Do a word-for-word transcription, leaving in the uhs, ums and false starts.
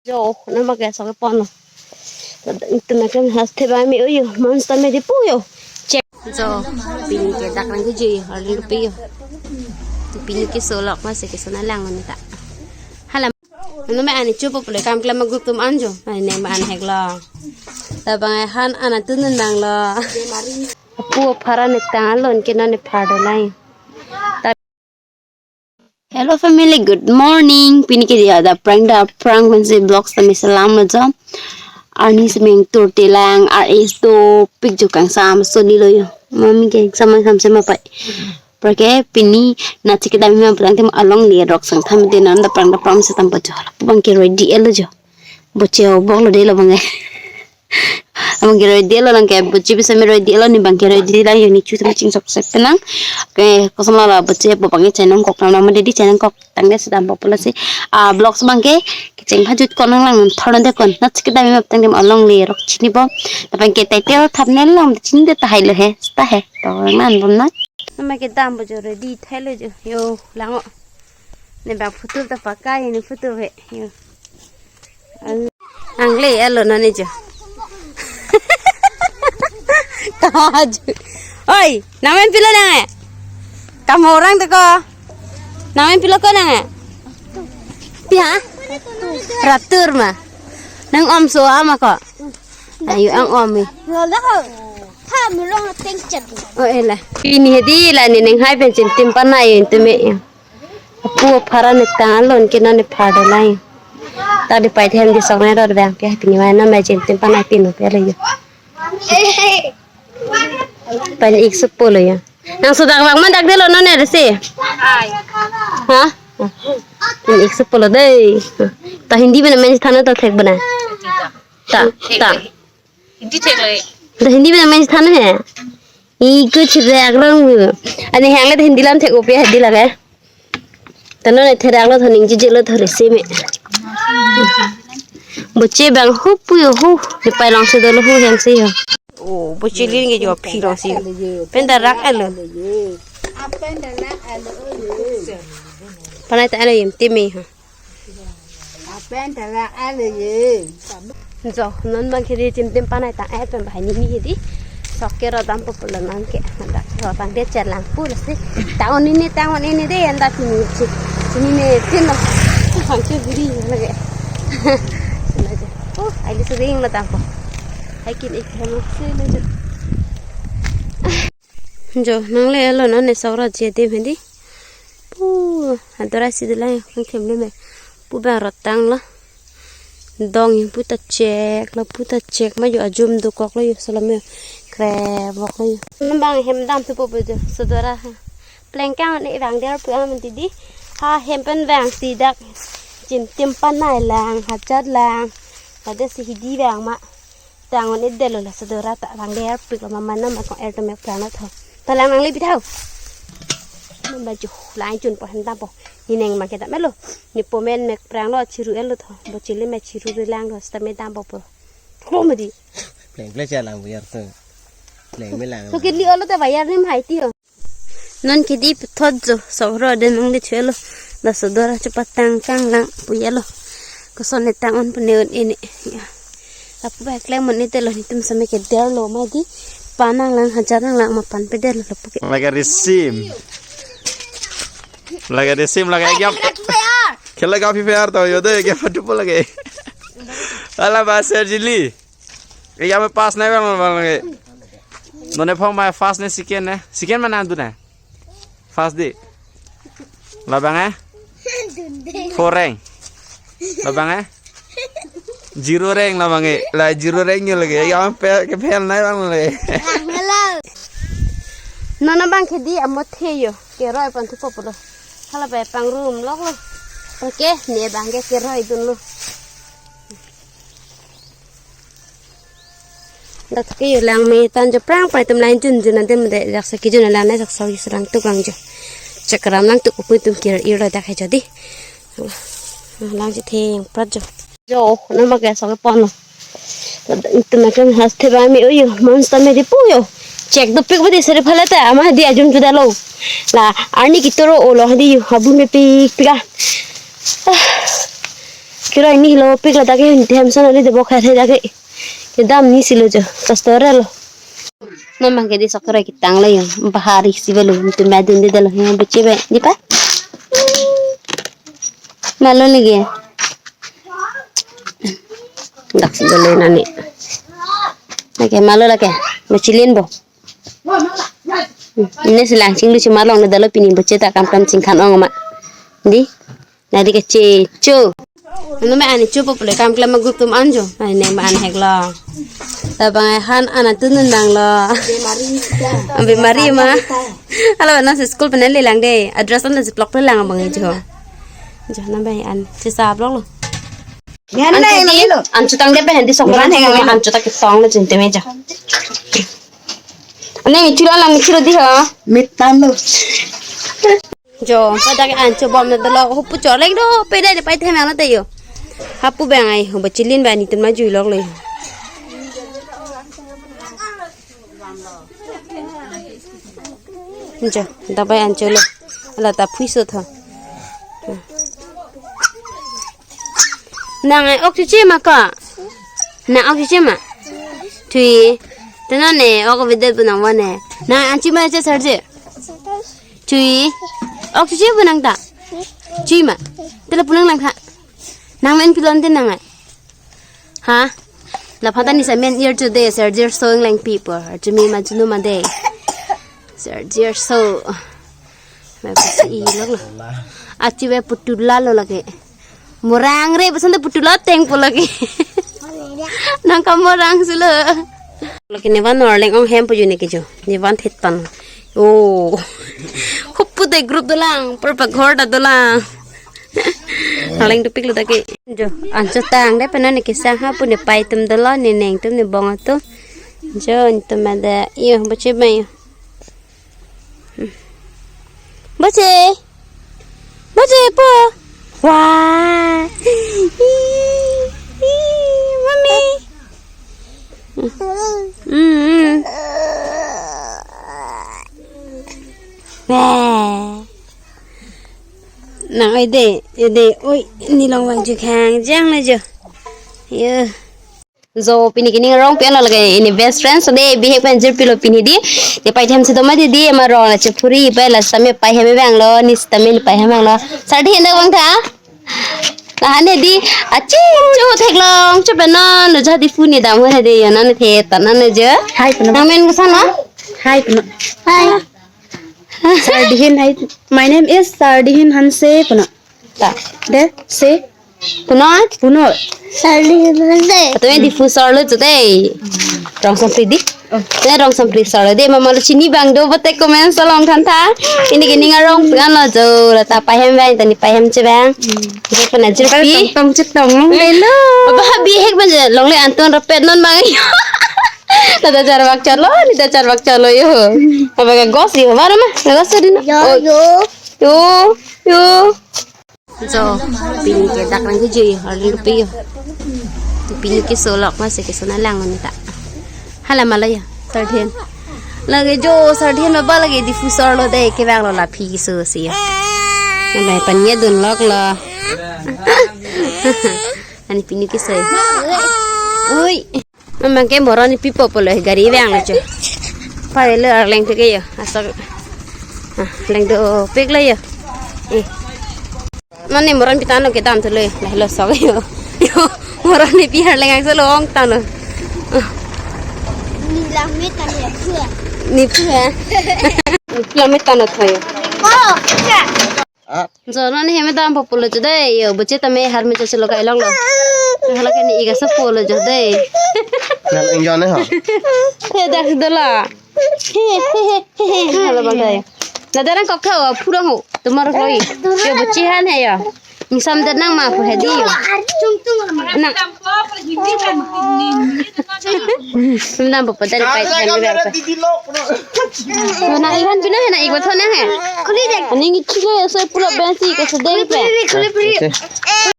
Jo, nama ke sok ponlo. Itum ke has theba me uyo, monster me di pu yo. Check. Jo, pini ke dak lang ke ji, arni rupi yo. Pini ke solok ma se ke sona lang ni ta. Hala. Ano me ani chupo pule kam klem agup atum an jo. Ani ne ma an hek lo. Labang han ana tunun nang lo. Apu phara ne tang alon ke non ne phar do lai. Hello family, good morning. Pini ke dia da prank da prank pensi vlog sami salam lo jo. Arni semeng tur telang, ar es to pik jo kangsam soli lo yo. Mami ke samang sam sema pai. Prake pini na chikidam ma prank tem along le rok sang tham de non da prank da prank se tam pacho. Bang ke ready elo jo. Boche o bok lo de lo bang ke. Abang ke ready lo lang ke boche bisa me ready lo ni bang ke ready la yo ni chu tem ching sok sek tenang. Ke kosong la la boche po bang ke chenong kok na ma dedi chenong kok tang de sedam po pula si. Ah, vlogs bang ke kecheng bhajut kon lang thor de kon na chikidam ma tang dem along le rok chini bom. Tapi ke title thumbnail lang chini de ta hai lo he, ta he. To nan bom na. Nama ke dam bojo ready thai lo jo. Yo, lango. Ne bang photo ta pakai ni photo he. Yo. Ang, ang le alo na ne jo. Kaju. Oi, namen pilo nang eh? Kamu orang tu ko. Namen pilo ko nang eh? Pia? Ratur ma. Nang om so ama ko. Ayo ang om eh. Lola ko. Tha mulong teng chat. Oh, ela. Pini hedi la ni neng hai pen chim tim panai inti me. Apu phara ne tang alon ke non ne phar do lai. Ta di pai them di sok ne rot bang pia pini mai na mai chim tim panai pinu pia le yo. Pan ik supo lo yo. Nang sudak bang man dak de lo non ne resi. Ha? Pan ik supo lo dei. Ta Hindi bana men thana ta thek bana. Ta, ta. Hindi thek lo. Ta Hindi bana men thana he. I kuch rak rong. Ani hang le Hindi lam thek ope Hindi lage. Tano ne therak lo thoning jije lo thori se me. Boche bang hu pu yo hu. Ni pai long se do lo hu hem se yo. Oh, boche lin ke jo phi long se yo. Pen da rak alo. Panai ta alo yem te me ha. Apen tara ale ye. Jo, non bang ke di chim tim panai ta eh pen bahai ni mi di. Sok ke ro dam po pulo nang ke. Dak ro tang de cher lang pu lo si. Tang on ini, tang on ini de anda sini si. Sini ne tin lo. Hang chu buri lage. Oh, ai li sering lo tang po. Hai kin ik hem se lo jo. Jo, nang le alo non ne saura je de medi. Pu adora si de lai kang khem le me. Pu bang rot tang lo. Dong in pu ta chek lo, pu ta chek ma yo ajum do kok lo yo solo me. Kre bok lo yo. Nang bang hem dam tu po po jo, sodora ha. Pleng kang ne bang der pu am di di. Ha hem pen bang si dak. Chim tim panai lang, hajar lang. Pada si hidi bang ma. Tang on edetlo la sodora ta bang der pik lo mama na ma ko er to mek prang lo tho. Ta lang nang le pi thau. Mama ju lang chun po hem dam po. Ni neng ma ke ta melo. Ni po men mek prang lo chiru el lo tho. Boche le me chiru ri lang lo sta me dam po po. Ko me di. Pleng pleng cha lang bu yar to. Pleng me lang. To ke li olo ta bayar ni mai ti ho. Non ke di puthot jo, sok ro de nang de chelo. La sodora chepatang kang lang pu yelo. Koson ne tang on pu ne on ini. Ya. Lapu ba klem on ite lo nitum same ke der lo ma di. Panang lang hajar nang lang ma pan pe der lo lapu ke. Lagi resim. Lagi resim lagi gap. Khela gap hi fer to yo de gap tu po lagi. Ala ba Sergili. Iya me pas ne bang bang lagi. None phong mai first ne second ne. Second mana antu ne? First di. Labang eh? Four rank. Labang eh? Zero rank labang eh. La zero rank nyo lagi. Ya ampe ke fail nai bang lagi. Hello. Nona bang ke di amot he yo. Ke roi pan tu populo. Hala bai pang room lok lo. Oke, ne bang ke ke roi dun lo. Dak ke yo lang me tan jo prang pai tum lain jun jun ante mede jak sa kijun lang ne jak sa yo serang tu kang jo. Chakram lang tu kupu tum kir ir lo dak hai jo di. Lang ji theng prat jo. Jo, nama ke sok ponlo. Tum ke has theba me uyo, monster me di pu yo. Check do pik bodi seri phala ta ama di ajum juda lo. La, arni kitoro olo di yo, abu me pik pik a. Ah. Kira ini lo pik la dak ke hem son ali de bok hai hai dak ke. Kedam ni silo jo. Kastor lo. Namang ke di sok kira kitang lo yo. Bahari si belo. Itu madun de dalo. Yang beci be. Di pa? Malo lagi. Dak si belo nani. Lake malo lake. Machilin bo. Hmm, ini si Langsing lu cuma long na dalo pini bocet ta kam kam singkhan ong ma. Di. Nadi ke che cho. Anu ma ani cho po pule kam klam gup tum anjo. Ani ne ma an hek lo. Tabang han ana tunun bang lo. Ambe mari ma. Hala na school pen le lang de. Address na si block pe lang bang jo. Jo na bai an si sa block lo. Yan na ilo. An chutang de pen di sok ran hek an chutak song le chinte me jo. Ani mi chula lang mi chula di ha. Mitan lo. Jo, pada ke ancho bom na dolo, hupu chorleng do, pede de pai themang na tayo. Hapu bang ai, ho bachilin ba ni tun ma jui lok le. Jo, dabai ancho lo. Ala ta phui so tho. Nang ai ok chuche ma ka? Nang ok chuche ma? Thui. Tena ne ok video bu nang wan ne. Nang anchi ma che sar je. Chui. Ok chui pu nang ta. Chui ma. Tela pu nang lang tha. Nang men pilon tin nang ai. Ha? La phata ni sa men year today, sir, dear so lang people. Jumi ma junu ma de. Sir, dear so. Ma pasi i lok lo. Achi we putula lo lake. Morang re, pesan tu putula teng po lake. Nang ka morang sulo. Lake ne van Arleng ong hem puju ne kejo. Ne van thetan. Oh. Hupu de group dolang, purpa ghor ta dolang. Arleng dupik lo dake. Jo, ancho tang de pena ne kisang hapu ne pai tum dolo, ne neng tum, ne bong atum. Jo, antum ada. Iyo, bache ba iyo. Bache. Bache po. Wah. Mami. Hmm. Wah. Nang oi de, oi de, oi, ni long vangju khang jang na jo. Yo. Jo pini ke ning arong pen lo lake ini best friend so de bihek pen jirpi lo pini di. Di pai them si doma di di ema rong la chepuri pai la sitame pai hem vang lo ni sitame ni pai hem vang lo. Sar di henda vang tha. La hane di achi chu theklong chu pen non lo jadi pu ni dam ho di yo non the ta non je. Hi, Puna. Nang men kesan na? Hi, Puna. Hi. Sardihin, hi. My name is Sardihin Hanse, Puna. Ta. De, se. Punot? Punot. Sardihin Hanse. Atau yang diffuser lo tu deh. Rong sampri di. Oh. Deh rong sampri solo deh. Mama lo chini bang do bate comment salong kan tha. Ini gini ngarong pengan lo jo. La ta pai hem bang, tani pai hem che bang. Hmm. Kita pernah jerpi. Tong tong chetong long le lo. Apa habi hek bang je long le anton repet non bang. Nada charbak chalo, nada charbak chalo yo. Apa ka gos yo, mana mah? Gos di na. Yo, oh. Yo. Yo, yo. Jo, pini ke dak nang kejo yo, Arleng dupik yo. Pini keso lok ma se keso na lang ni ta. Hala ma lo yo, Sardihin. Lake jo, Sardihin ma ba lake diffuser lo deh, kevang lo la phi keso si yo. Nang pai pan ye dun lok lo. Ani pini keso yo. Ui. Memang ke moron ni pipo polo gari vang lo cho. Pare lo Arleng pik yo. Asok. Ah, Arleng dopik lo yo. Eh. Mane moron pi ta no kedam thulo. Lah lo sok yo. Yo, moron ni pi Arleng ang solo ong ta no. Ni lamit kan ya. Ni pi ya. Lamit ta no tho yo. Oh, ya. Ah. Jo non hem dam po polo jo deh, yo, boche tame har me jo chelo kai long lo. Hala ke ni iga so polo jo deh. Nang enjoy ne ha. He dak dola. Hala bang deh. Na darang kok tho, pura ho. Tumar koi. Yo, boche han he yo. Ni sam de nang ma po he di yo. Nang. Tum dam po po dan pai hem de. Na ihan pina he na igwa thon he. Ani ngi chile so pura bensi ko so deh pe. Khuli, khuli, khuli.